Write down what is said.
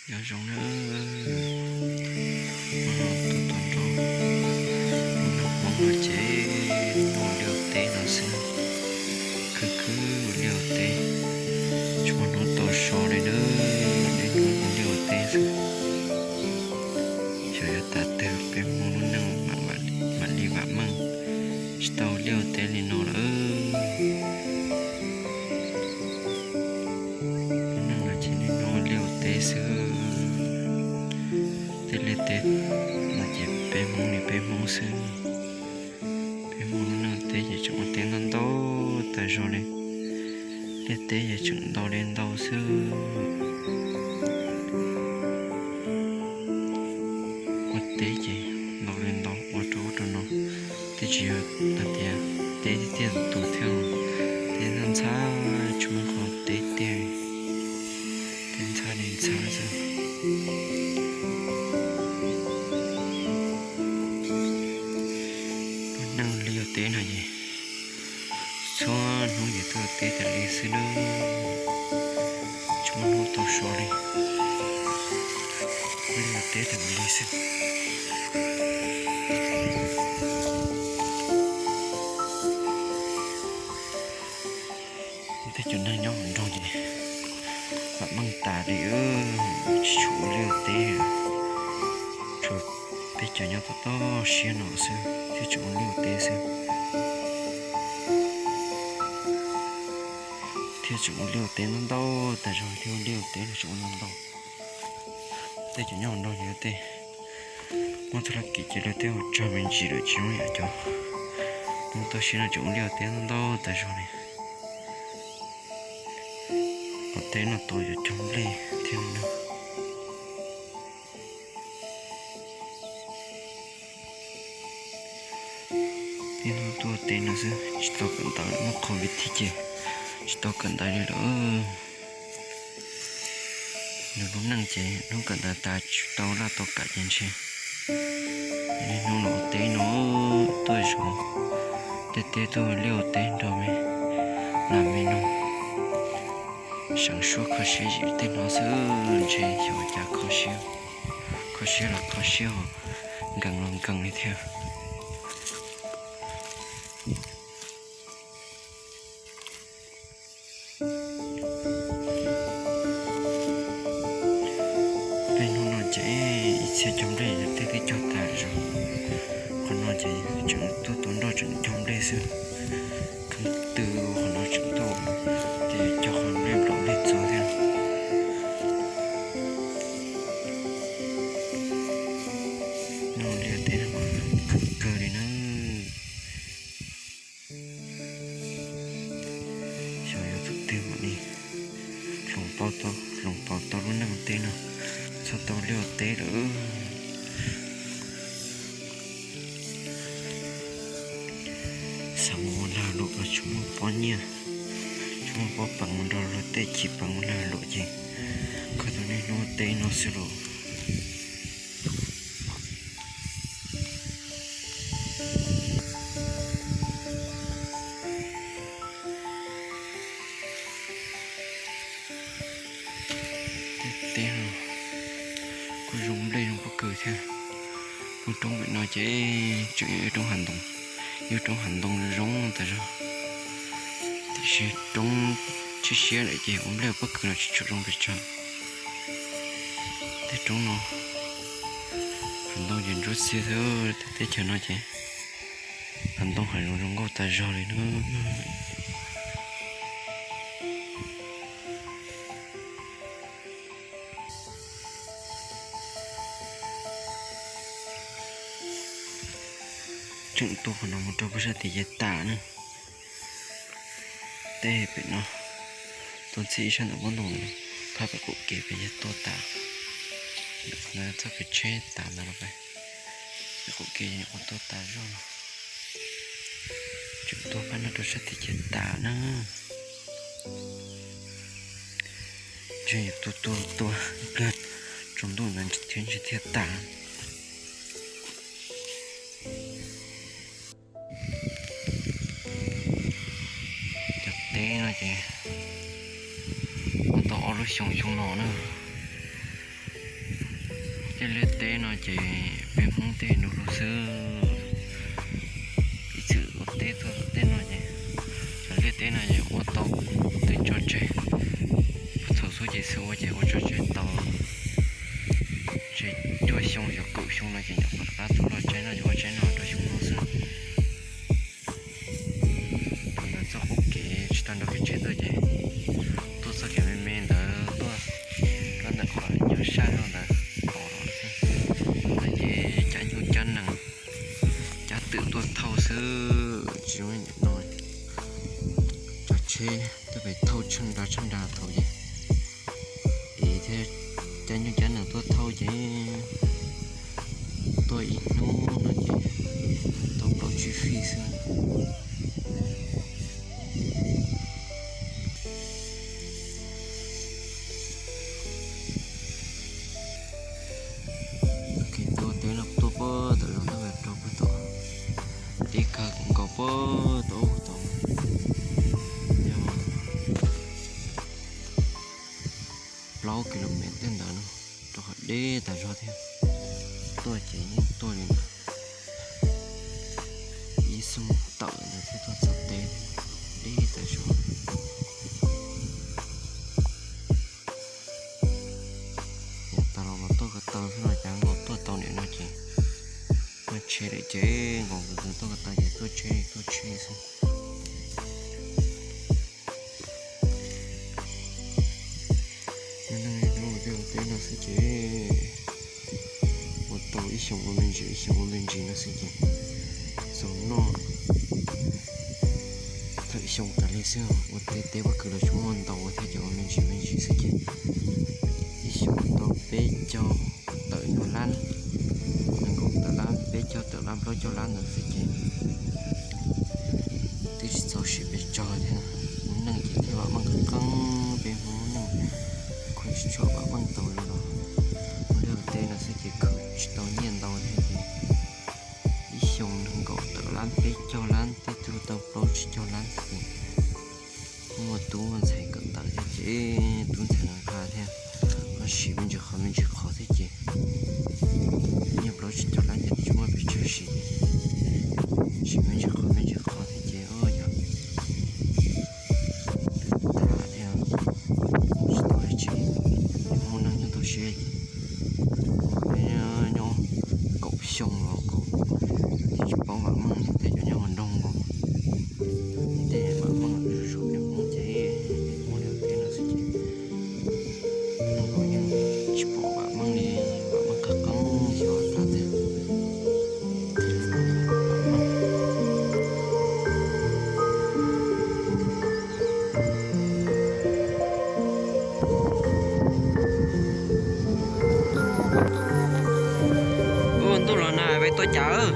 Nyob zoo na, hnub no tuaj tau nrog lub neej Hmoob no ces ua liaj ua teb no xwb, khwv khwv ua liaj ua teb, tsis muaj hnub tau so li na, niaj hnub ua liaj ua teb xwb. Xyov yuav tas twg peb Hmoob lub neej mam li vam meej tsis tau ua liaj ua teb li no lawm. Lub neej no ces niaj hnub ua liaj ua teb xwb. Tej liaj teb no ces peb Hmoob li peb Hmoob xwb. Peb Hmoob lub neej teb ces tseem ua teb ntau ntau tas zog li. Liaj teb ces tseem ntau li ntau xwb. Ua teb ces ntau li ntau, ua rau ub rau no. Teb tsis yog hais tias teb tiaj tiaj tus tus thiab, teb ntxhab ntxhab, tsis muaj qhov teb tiaj, teb ntxhab li ntxhab xwb. Lub neej liaj teb no ces txhua hnub ces tuaj teb tas li xwb na, tsis muaj hnub tau so li. Liaj teb tas li xwb. Tej cov neeg nyob hauv nroog ces vam meej tas li, tsis tshua ua liaj ua teb, tshuav peb cov nyob toj toj siab no xwb thiaj tseem ua liaj ua teb xwb. Thiaj tseem ua liaj ua teb ntau ntau tas zog, thiaj ua liaj ua teb no tseem ua ntau ntau. Tej cov nyob hauv nroog ces tej muaj txoj hau kev ces lawv tej ua tsawg me ntsis lawm tsis zoo yam cov Hmoob toj siab no tseem ua liaj ua teb ntau ntau tas zog li. Ua teb no tau yuav cog nplej thiab no na. Niaj hnub tuaj teb no xwb, tsis tau kawm ntawv, muaj qhov vim thiab ces tsis tau kawm ntawv li lawm. Nws lub neej ces hnub kawm ntawv tas tsis tau laj tau kam ces ntshe niaj hnub los ua teb no, tuaj zov tej teb tuaj liaj ua teb nrog me nas me noog, seev suab kho siab zim tej no xwb, ntshe xyov cas kho siab, kho siab los kho siab, nkees los nkees li thiab. Peb hnub no ces ib txhia cog nplej tej twb cog tas zog. Qhov no ces tseem tuaj tua nroj tseem cog nplej xwb. Kheev tw qhov no tseem tuaj, ces cog qhov nplej nplaum nplej txog thiab. Noj liaj teb no mas kawg kawg li na. Xyov yuav thaum twg mam li hloov pauv tau, hloov pauv tau lub neej teb no, txhob tau liaj teb lawm. Xav mus ua lag luam los tsis muaj pob nyiaj, tsis muaj pob peev mus nrog luag tej chim peev mus lag luam ces kawg tau niaj hnub teb no xwb los. Tej teb no kuj zoo nplej zoo pob kws thiab. Lub roob pem no ces tseem yog ib roob hav ntoo, ib roob hav ntoo zoo tas zog. Tiam sis roob siab siab lawm ces ua nplej ua pob kws los tsis tshua zoo pes tsawg. Tej roob no hav ntoo ces ntsuab xiab xwb, tej teb chaws no ces hav ntoo hav zoov zoo nkauj tas zog li na. Tseem tuaj qhov no mus rau pem sab tim ces tas na. Tej pem no tuaj txij ib sab ntawm pob ntoo ntawd, phab pem qaum kev pem yog tuaj tas. Ntawm qhov ntawd txoj kev tsheb tas ntawd los pem, pem qaum kev nyuam qhuav tuaj tas zog no. Tseem tuaj phab no rau sab tim ces tas na. Ntshe yuav tuaj tuaj tuaj ib pliag tsaus ntuj ntawd thiab ntshe thiaj tas. Cov teb no ces ua tau ob lub xyoo xyoo no na, Tej liaj teb no ces peb Hmoob tej nrog luag xwb. Ib txwm ua teb tuaj tej no ces cov liaj teb no ces ua tau tej tso tseg. Thaum xub ces xwb ua ces ua tso tseg tau ntshe cuaj xyoo xyoo kaum xyoo no ces nyuam qhuav rov qab tuaj loj tsaib no ces ua tsaib no rau xyoo no xwb. Thaum ntawd txoj qub kev tsis tau nrog kev tsheb tuaj ces tuaj txoj kev me me ntawd tuaj rau ntawm qhov nyuag saj zog ntawd nkaus los xwb. Ntawd ces cab nyuj cab nees cab twm tuaj thauj xwb tsis zoo li nim no. Cov tsheb tuaj pem thauj tsheej nra tsheej nra thaum ces es thiab cab nyuj cab nees tuaj thauj ces tuaj ib hnub no ces tau plaub tsib fij xwb. Kev tuaj teb no tuaj puag tom zos tab sis rau puag tom deb kawg nkaus puag tom ub tom no, yog plaub kilomev tej ntawd no, rau qhov deb tas zog thiab. Tuaj ces yeej tuaj li ntawd ib xuab moos tawm ntawd thiaj tuaj txog teb, deb tas zog. Yav tas los mas tuaj ko taw xwb los cas nkaus tuaj tau nim no ces tuaj tsheb lawm ces nkaus tuaj ko taw ces tuaj tsheb tuaj tsheb xwb. Tej ua teb no xwb ces ua tau ib xyoos ua me ntsis ib xyoos ua me ntsis no xwb ces txaus noj thawm xyoo tas li xwb. Ua teb teb pob kws los tsis muaj ntau thiab ces ua me ntsis me ntsis xwb ces ib xyoos tau peb caug tawm nyuag lab, nees nkaum tawm lab peb caug tawm lab plaub caug lab ntawd xwb ces twb tsis txaus siv pes tsawg thiab. Ua neej ces thiaj vam meej qeeb qeeb, peb Hmoob neej khuv tsis tshua vam meej tau li los ua liaj ua teb no xwb ces khwv tsis tau nyiaj ntau thiab ces ib xyoos nees nkaum tawm lab peb caug lab tej tug tau plaub tsib caug lab xwb ces muaj tub ntxhais kawm ntawv thiab ces tub ntxhais nqa thiab ho siv me ntsis qhov me ntsis qhov thiab ces nyiaj plaub tsib caug lab ces tsis muaj pes tsawg siv, siv me ntsis qhov me ntsis qhov thiab ces yog tas thiab tsis tau dab tsi. Hmoob neej nyob tau siab ces nyob kaum xyoo los kuj tsis paub vam meej li tej cov nyob hauv nroog nkaus. Tej vam meej zuj zus peb Hmoob ces ua liaj ua teb no xwb ces neeg nkaus yeej tsis pom vam meej li, vam meej qeeb qeeb xyov tas tiag. Ua ntuj los na peb tuaj cas?